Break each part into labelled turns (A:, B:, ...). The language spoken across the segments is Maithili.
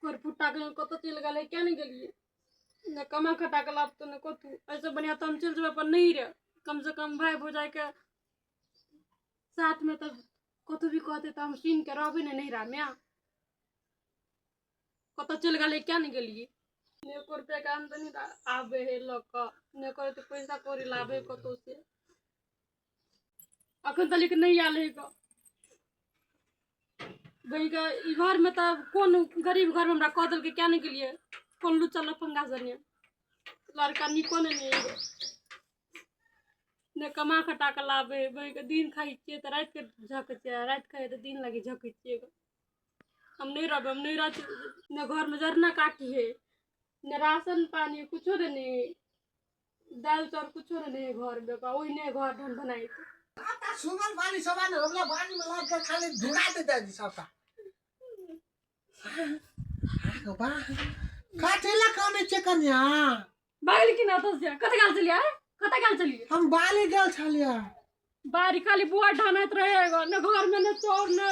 A: घर फुट्टा के कतऽ चलि गेलै किया नहि गेलियै ने कमा खटा के लाबतो ने कतहु एहिसँ बढ़िआँ तऽ हम चलि जेबै अपन नैहरे कमसँ कम भाय भौजाइके साथमे तऽ कतहु भी कहतै तऽ हम सुनि कऽ रहबै ने नैहरामे कतऽ चलि गेलै किया नहि गेलियै ने एको रुपैआके आमदनी आबै हइ लऽ कऽ ने करै पैसा कौड़ी लाबै कतहु से अखन तक नहि आयल हइ गऽ बहिनके ई घरमे तऽ कोन गरीब घरमे हमरा कऽ देलकै किया नहि गेलियै कोन लुच्चा लफंगा सने लड़का नीको नहि ने ने कमा खटा कऽ लाबै बहिनके दिन खाइ छियै तऽ रातिके झकै छियै राति खाइ तऽ दिन लागि झकै छियै हम नहि रहबै हम नहि रहती ने घरमे जरना काठी है ने राशन पानी कुछो नहि है दालि चाउर कुछो नहि है घरमे ओहिने घर ढन ढनाइत
B: सबटा सुनल बानी सब ने हमरा बानी में लाग के खाली धुरा दे दादी सबटा आगो बा काटे ला काने छे कन्या
A: बाहर की ना तो से कत गेल छलियै कत गेल छलियै
B: हम बाली गेल छलियै
A: बारी खाली बुआ ढानैत रहे ने घर में ने चोर ने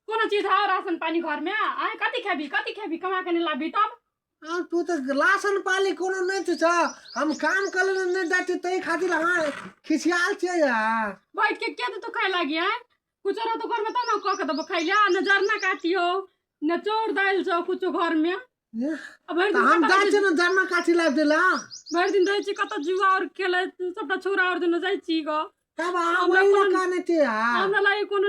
A: कोनो चीज है राशन पानी घर में आय कथी खेबी कथी खेबी कमा के नहीं लाबी तब
B: हाँ तू तऽ राशन पानी कोनो नहि छै हम काम करे लए नहि जाइ छियै ताहि खातिर अहाँ खिसियाल छियै अहाँ
A: बैठ के के तो खाए लागी है कुछ रहो तो घर में तब ना कह के देबो खाइ ले न जरना काटियो न चोर दालि छौ कुछो घर में आ भरि
B: तऽ
A: दिन
B: हम
A: कतऽ
B: जाइ
A: रहै
B: छियै ने जरना काठी लाबि देला
A: भरि दिन रहै छी कतऽ जुआ और खेलै सबटा छोरा और दुनू जाइ छी ग
B: तब अहाँ
A: हमरा
B: ओहि लए
A: कोनो-
B: कानै छियै अहाँ
A: हमरा लागे कोनो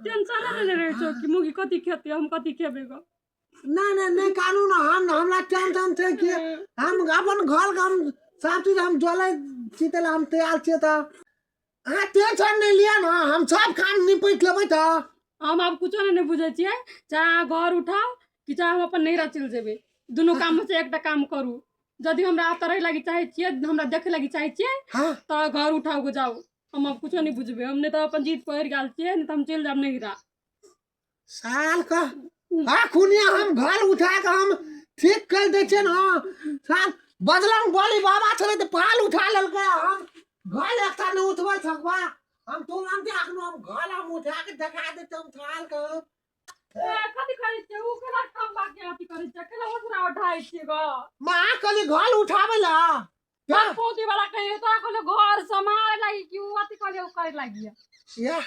A: टेंशन नहि रहै छौ कि मुगी कथी खेतै हम कथी खेबै ग
B: नहि नहि नहि कानू ने हम हमरा टेंशन छै कि हम अपन घर के हम सब चीज हम जलै छी तै हम तैयार छियै तऽ अहाँ टेंशन नहि लिअ ने हम सब काम निपटि लेबै तऽ
A: हम आब कुछो नहि बुझै छियै चाहे अहाँ घर उठाउ कि चाहे हम अपन नैहरा चलि जेबै दुनू काममे से एकटा काम करू यदि हमरा एतऽ रहै लागी चाहै छियै हमरा देखै लागी चाहै छियै
B: हँ
A: तऽ घर उठाउ के जाउ हम आब कुछो नहि बुझबै हम नहि तऽ अपन जीत पकड़ि गेल छियै नहि तऽ हम चलि जायब नैहरा
B: साल का आ खुनिया हम घर उठा के हम ठीक कर दै छियै ने साल बजरंग बली बाबा छलै तऽ पाल उठा लेलकै हम घर एकटा नहि उठबै सकबा हम तुरन्ते अखनो हम घर हम उठा के देखा देते हम साल के हम
A: कथी करै छियै उ केना खम्बा के अथी करै छियै केना ओकरा उठाइ छियै ग
B: माँ कहली घर उठाबै ला
A: पोती वाला कहियो तोरा कहलियो घर सम्हारे लागी कि उ अथी कहलियो उ करे लागी
B: या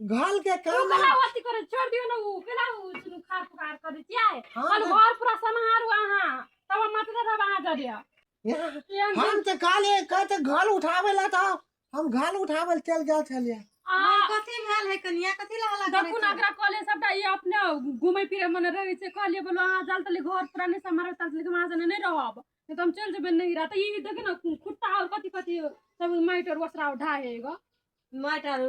B: घर के
A: उ
B: काम
A: केना अथी करे छोड़ दियो ने उ केना उ सुनु खार पुकार करे छियै
B: हाँ
A: कल घर पूरा सम्हारू अहाँ तब हम मात्र रहब अहाँ जरिया
B: यहाँ
A: एहन
B: हम तऽ कहलियै कहते घर उठाबै ला तऽ हम घर उठाबै लए चलि गेल छलियै
A: आ
C: कथी भेल है कनिया कथी ला हल्ला
A: देखू ने एकरा कहलियै सबटा ई अपने घुमै फिरै मने रहै छै कहलियै बोलो अहाँ जाल तली घर पूरा नहि सम्हारब ताल तली हम अहाँ सने नहि रहब नहि तऽ हम चलि जेबै नैहरा तऽ ई देखी ने खुट्टा और कथी कथी सब माटि और ओसरा उठाए गो
C: माटि आर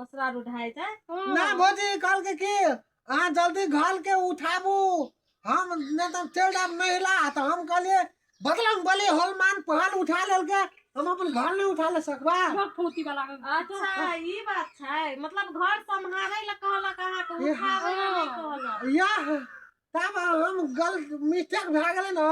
C: ओसरा आर उठाइ छै
B: ना भौजी कहलकै कि अहाँ जल्दी घर के उठाबू हम नहि तऽ चलि जायब नहिला तऽ हम कहलियै बदलंग बली हनुमान पहल उठा लेलकै हम अपन घर नहि उठा ले सकबा
A: फौती वाला
C: अच्छा ई बात छै मतलब घर सम्हारै लए कहलक अहाँके उठाबै लए नहि कहलक
B: यह तब हम गलत मिस्टेक भए गेलै ने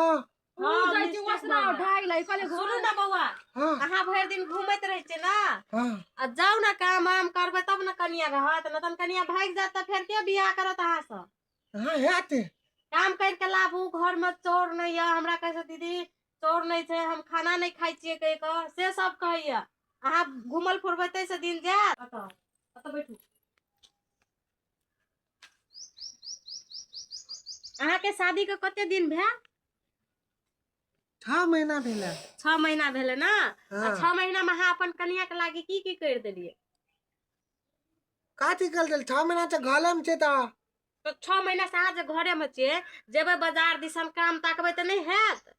A: उ जाइ छै ओसरा उठाइ लै कहलियै
C: सुनू ने बौआ
B: हाँ
C: अहाँ भरि दिन घूमैत रहै छियै ने
B: हाँ
C: आ जाउ ने काम वाम करबै तब ने कनिया रहत नहि तहन कनिया भागि जायत तऽ फेर के बियाह करत अहाँसँ
B: हाँ हेतै
C: काम करि के लाबू घरमे चोर नहि यऽ हमरा कहै छै दीदी चोर नहि छै हम खाना नहि खाइ छियै कहि कऽ से सब कहैया अहाँ घूमल फुरबै ताहिसँ दिन जायत एतऽ एतऽ बैठू अहाँके शादीके कते दिन भेल
B: 6 महीना भेलै
C: 6 महीना भेलै ने
B: हाँ।
C: आ 6 महीना में अहाँ अपन कनिया के लागी की की कर देलियै
B: कथी कर देल 6 महीना से घरे में छै तऽ
C: तऽ 6 महीना से अहाँ जे घरे में छियै जेबै बाजार दिसन काम ताकबै तऽ नहि हैत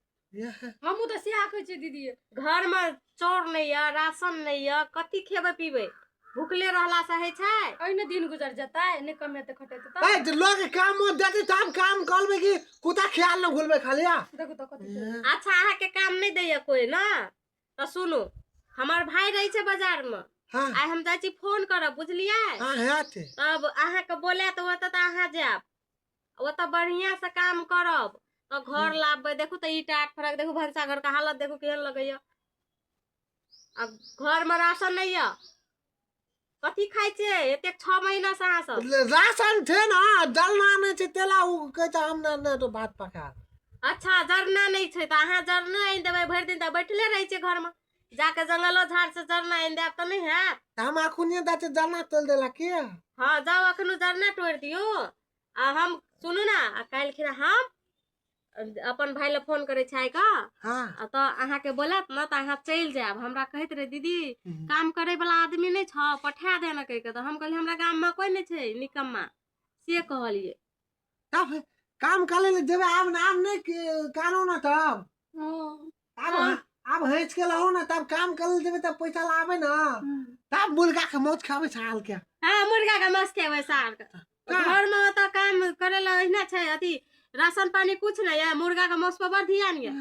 A: हमहूँ तऽ सएह कहै छियै दीदी
C: घर में चाउर नहि यऽ राशन नहि यऽ कथी खेबै पीबै भुखले रहला से होइ छै
A: एहिने दिन गुजर जेतै नहि कमेतै खटेतै तऽ
B: ए जे लोग काम देते तब काम करबै कि कुत्ता ख्याल न घुलबै खाली आ
A: देखू तऽ कथी छै।
C: अच्छा अहाँके काम नहि दैया कोइ ने तऽ सुनू हमर भाय रहै छै बाजार में
B: हाँ
C: आइ हम जाइ छी फोन करब बुझलियै
B: हाँ हेतै
C: तब अहाँके बोलायत ओतऽ तऽ अहाँ जायब ओतऽ बढ़िआँ से काम करब तऽ घर लाबबै देखू तऽ ईटा आठ फरक देखू भनसा घरके हालत देखू केहन लगैया आ घरमे राशन नहि यऽ कथी खाइ छियै एतेक 6 महीना से अहाँ सब?
B: राशन छै ने, जलना नहि छै, तेला ओ कहै छै हम नहि तो भात पका।
C: अच्छा जरना नहि छै तऽ अहाँ जरना आनि देबै, भरि दिन तऽ बैठले रहै छियै घरमे, जाके जंगलो झाड़ से जरना आनि देब तऽ नहि हैत?
B: हम अखुनिये दै छियै जरना तोड़ि देला के।
C: हँ जाउ अखनो जरना तोड़ि दियौ। आ हम सुनू ने, आ काल्हि खिना हम अपन भाय लए फोन करै छै कऽ।
B: हाँ।
C: आ तऽ अहाँके बोलत ने तऽ अहाँ चलि जायब। हमरा कहैत रहै दीदी काम करे वाला आदमी नहि छौ, पठा दे ने कहि के। तऽ हम कहलियै हमरा गाममे कोइ नहि छै निकम्मा, से कहलियै।
B: तब काम करे ले जेबै आब ने, आब नहि कानू ने तब।
A: हाँ।
B: आब हँसि के लहो ने, तब काम करे ले जेबै तब पैसा लाबै ने, तब मुर्गा के मौत खाबै साल के।
C: हाँ मुर्गा के मांस खेबै साल के। घरमे तऽ काम करे ला अहिना छै, अथी राशन पानी कुछ नहीं है, मुर्गा के मांस पर बड़ ध्यान ये।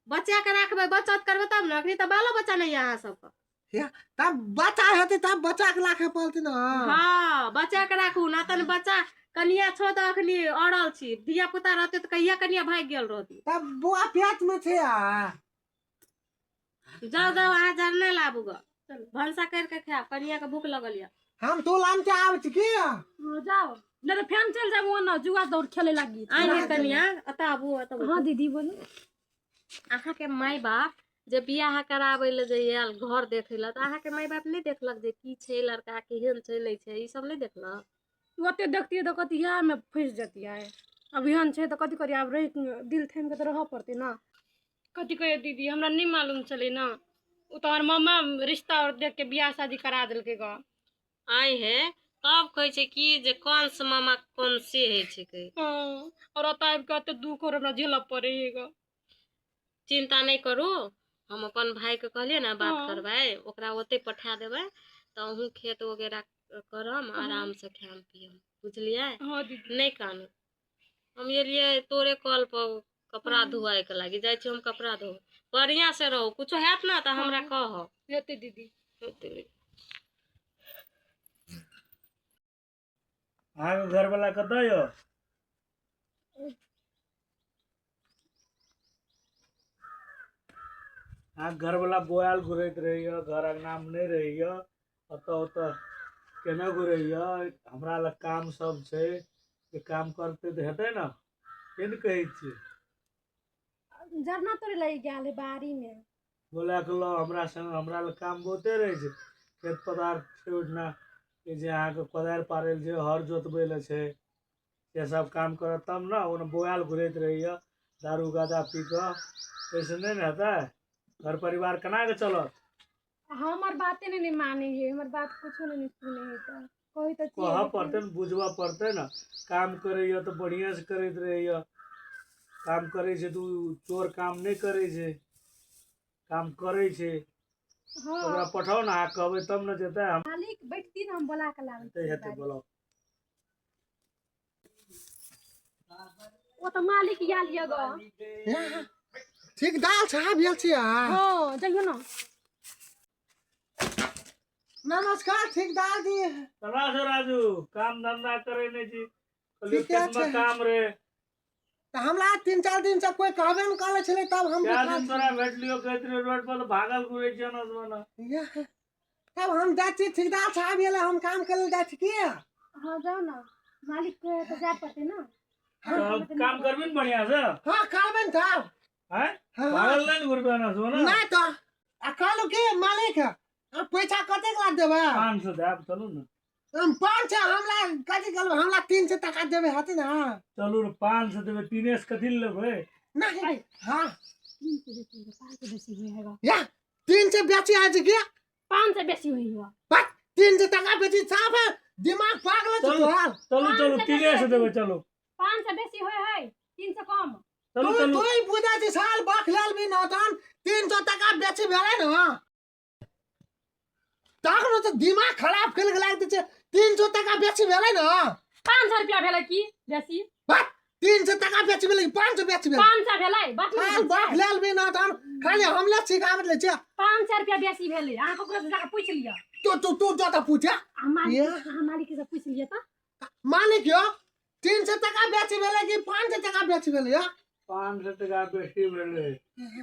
C: बचा के राखबै, बचत करबै तब ने, अखनी तऽ बालो बच्चा नहीं है अहाँ सबके।
B: तब बच्चा हेतै तब बच्चा के राखे पड़तै ने।
C: हाँ बचा के राखू ना, तन बच्चा कनिया छो तऽ अखनी अड़ल छी, धिया पुता रहते तऽ कहिया कनिया भागि गेल रहती।
B: तब बौआ पेट में छै आ।
C: जाओ जाओ अहाँ जरना लाबू ग, भनसा कर के खायब, कनिया के भूख लगल ये।
B: हम तो लामते आबै छी की?
A: हाँ, जाओ नहीं तो फेन चल जाब ओना जुआ दौड़ खेले लागी।
C: आइ हे कनिया एतऽ आबू, एतऽ बैठू।
A: हाँ दीदी बोलू।
C: अहाँके माय बाप जे बियाह कराबै लए जे आयल घर देखै लए, तऽ अहाँके माय बाप नहि देखलक जे की छै लड़का, केहन छै नहि छै, ई सब नहि देखलक?
A: ओते देखतियै तऽ कथी इएहमे फँसि जतियै। अब एहन छै तऽ कथी करियै, आब रहि दिल थामि कऽ तऽ रहऽ पड़तै ने। कथी कहियै दीदी, हमरा नहि मालूम छलै ने, ओ तऽ हमर मामा रिश्ता और देख के बियाह शादी करा देलकै गऽ।
C: आइ हे तब कहै छै कि जे कंस मामा कंसे होइ छै कहै।
A: हाँ, और ओतऽ आबि कऽ एते दुःख और हमरा झेलऽ पड़ै है गऽ।
C: चिंता नहि करू, हम अपन भाइके कहलियै ने बात
A: हाँ।
C: करबै, ओकरा ओतै पठा देबै तऽ अहूँ खेत वगैरह करम, आराम से खायब पियब, बुझलियै?
A: हाँ दीदी।
C: नहि कानू। हम एलियै तोरे कल पर कपड़ा धोआइके लागि जाइ छी, हम कपड़ा धो, बढ़िआँ से रहू, कुछो हैत ने तऽ हमरा कहब।
A: हेतै दीदी।
C: हेतै।
D: अहाँके घरवला कतऽ यऽ? अहाँके घरवला बोआल घुरैत रहैया, घर अङ्गनामे नहि रहैया, ओतऽ ओतऽ केना घुरैया? हमरा लग काम सब छै, जे काम करतै तऽ हेतै ने, से ने कहै छियै।
A: जरना तोड़े लागि गेल है बाड़ी में।
D: बोला के लऽ हमरा संग, हमरा लग काम बहुते रहै छै, खेत पथार छै ओहिठिना, ई जे अहाँके कोदारि पारै लए छै, हर जोतबै लए छै, से सब काम करत तब ने। ओना बौआयल घुरैत रहैया दारू गाँजा पी कऽ, ताहिसँ नहि ने हेतै, घर परिवार केना कऽ चलत?
A: हमर बाते नहि मानै है, हमर बात कुछो नहि सुनै है, तऽ कहै तऽ छियै
D: कहऽ
A: लेकिन-
D: पड़तै ने, बुझबऽ पड़तै ने। काम करैया तऽ बढ़िआँसँ करैत रहैया, काम करै छै तऽ ओ चोर काम नहि करै छै, काम करै छै।
A: हाँ।
D: ओकरा पठाउ ने, अहाँ कहबै तब ने जेतै। हम
A: मालिक बैठती ने, हम बोला के लाबै
D: हेतै
A: छियै
D: हेतै
A: बाड़ी।
D: बोलाउ।
A: ओ तऽ मालिक आयल यऽ गऽ।
B: ठीक दाल साहब आयल छियै?
A: हाँ जइयौ ने।
B: नमस्कार ठेकेदार जी।
D: केना छौ राजू? काम धंधा करै नहि छी, कहलियै
B: ठीके
D: खेतमे
B: छै।
D: काम रे।
B: तऽ हमरा 3-4 दिन से कोई कहबे ने करै छलै, तब हम
D: चारि दिन तोरा भेटलियो, कहैत रहियो रोड पर तऽ भागल घुरै छियै ओना से ओना।
B: तब हम जाइ छी, ठेकेदार साहब एलै, हम काम करै लए जाइ छी की?
A: हाँ जाउ ने, मालिक के तऽ जाय पड़तै ने।
D: तऽ काम करबी ने बढ़िआँ से?
B: हाँ करबै ने तब।
D: आँय?
B: हाँ।
D: भागल नहि ने घुरबै ओना से ओना?
B: नहि तऽ। आ कहलहुँ की मालिक, आ पैसा कतेक लाग देबै?
D: 500 देब, चलू ने।
B: हम 500 हमरा कथी कहलहुँ, हमरा 300 टका देबै हेतै ने?
D: चलू ने 500 देबै, 300 से कथी लए लेबै?
B: नहीं हाँ
A: 300 बेसी होय, 500 बेसी होय है गऽ।
B: या 300 बेची आज के?
A: 500 बेसी होय है।
B: बस 300 टका बेची, साफ है दिमाग पागल छै
D: चलू।
B: तोहर।
D: चलू चलू 300 देबै, चलू।
A: 500 बेसी होय है, 300 कम।
D: चलू
B: तू
D: चलू।
B: तू ही बुझै छी साल बख लेल भी न, तहन 300 टका बेची भेलै ने, तखन तऽ दिमाग खराब करि के लागि दै छै। 300 टका बेची भेलै ने?
A: 500 रुपया भेलै की बेसी?
B: बस 300 टका बेची भेलै, 500 बेची भेलै?
A: 500 भेलै, बात नहि
B: साल
A: बुझै
B: बख
A: छियै।
B: लेल भी न, तहन खाली हमले सिखाबैत लै छियै।
A: 500 रुपया बेसी भेलै, अहाँ ककरो से जाके पूछि लिअ।
B: तू तू तू जतऽ पूछे।
A: अहाँ मालिक,
B: या।
A: अहाँ मालिक से पूछि लिअ तऽ।
B: मालिक यौ, 300 टका बेची भेलै कि 500 टका बेची भेलै यौ?
D: 500 टका बेसी भेलै।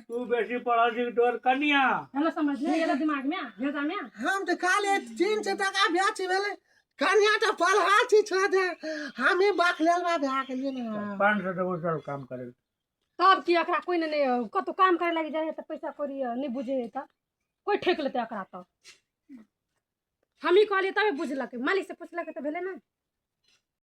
D: तू बेसी पढ़ल छी तोहर कनिया।
A: हमरा समझ नहीं एलो दिमाग में, भेजा में।
B: हम तऽ खाली 300 टका बेची भेलै, कनिया तऽ पढ़ा छी छोड़ दे, हमी बकलेल बा भए गेलियै ने।
D: 500 टका चल काम करे।
A: तब की एकरा कोइ ने कतौ काम करे लागी जाइ है तऽ पैसा कौड़ी नहि बुझे है तऽ कोइ ठेक लेतै एकरा। तऽ हमही कहलियै तबे बुझलकै, मालिक से पुछलकै तऽ भेलै ने।